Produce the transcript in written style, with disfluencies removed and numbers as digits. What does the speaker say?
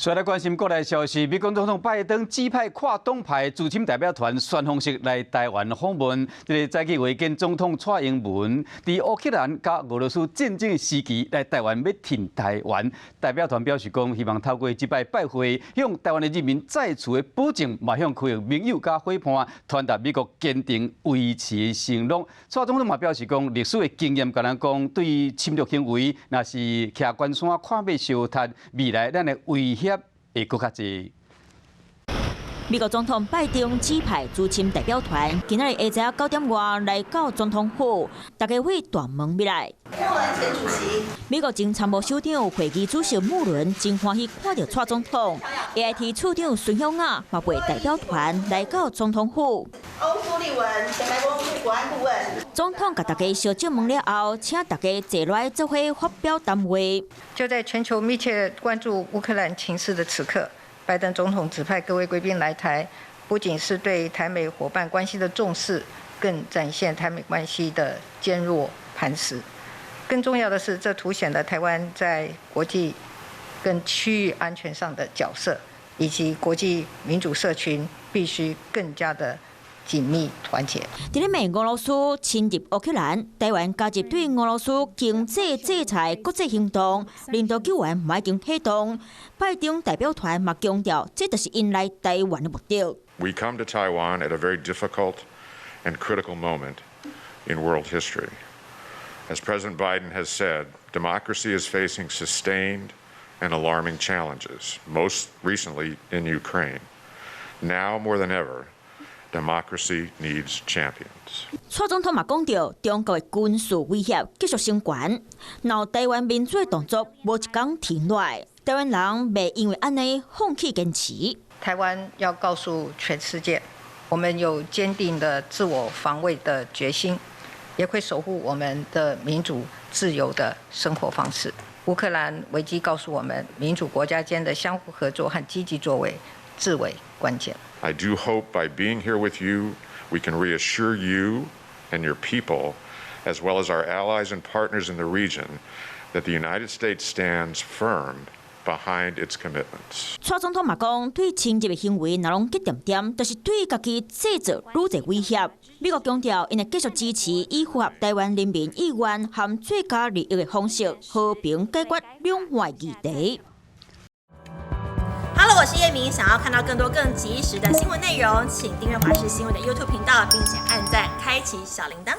再來關心國內消息，美國總統拜登指派跨黨派資深代表團旋風式來台灣訪問。這个早起會見總統蔡英文，佇烏克蘭佮俄羅斯戰爭時期來台灣欲挺台灣。代表團表示講，希望透過這擺拜會，向台灣的人民再次的保證，嘛向區域盟友佮伙伴傳達美國堅定維持的承諾。蔡總統嘛表示講，歷史的經驗共咱講，對侵略行為，若是徛懸山看馬相踢，未來咱的威脅會閣較濟。美國總統拜登指派資深代表團，今仔日下晝9點外來到總統府，大家對大門入來。前主席。美國前參謀首長會議主席穆倫真歡喜看著蔡總統，AIT 處長孫曉雅嘛陪代表團來到總統府。歐蘇利文前白宮國安顧問。總統共大家相祝問了後，請大家坐落來做伙發表談話。就在全球密切關注烏克蘭情勢的此刻，拜登總統指派各位貴賓來台，不僅是對台美夥伴關係的重視，更展現台美關係的堅若磐石。更重要的是，這凸顯了台灣在國際跟區域安全上的角色，以及國際民主社群必須更加的緊密團結。佇咧罵俄羅斯侵入烏克蘭，台灣加入對俄羅斯經濟制裁國際行動，人道救援嘛已經啟動。拜登代表團嘛強調，這就是𪜶來台灣的目的。 We come to Taiwan at a very difficult and critical moment in world history. As President Biden has said, democracy is facing sustained and alarming challenges, most recently in Ukraine. Now more than ever, democracy needs champions. 蔡總統嘛講著，中國的軍事威脅繼續升懸，鬧台灣民主的動作無一工停落來，台灣人袂因為按呢放棄堅持。台灣要告訴全世界，我們有堅定的自我防衛的決心，也會守護我們的民主自由的生活方式。烏克蘭危機告訴我們，民主國家間的相互合作和積極作為至為關鍵。 I do hope by being here with you, we can reassure you and your people, as well as our allies and partners in the region, that the United States stands firm behind its commitments. 蔡總統嘛講，對侵入的行為若攏結恬恬，就是對家己製造愈濟威脅。美國強調，𪜶會繼續支持以符合台灣人民意願和最佳利益的方式和平解決兩岸議題。 Hello，我是葉明，想要看到更多更及時的新聞內容，請訂閱華視新聞的 YouTube 頻道，並且按讚，開啟小鈴鐺。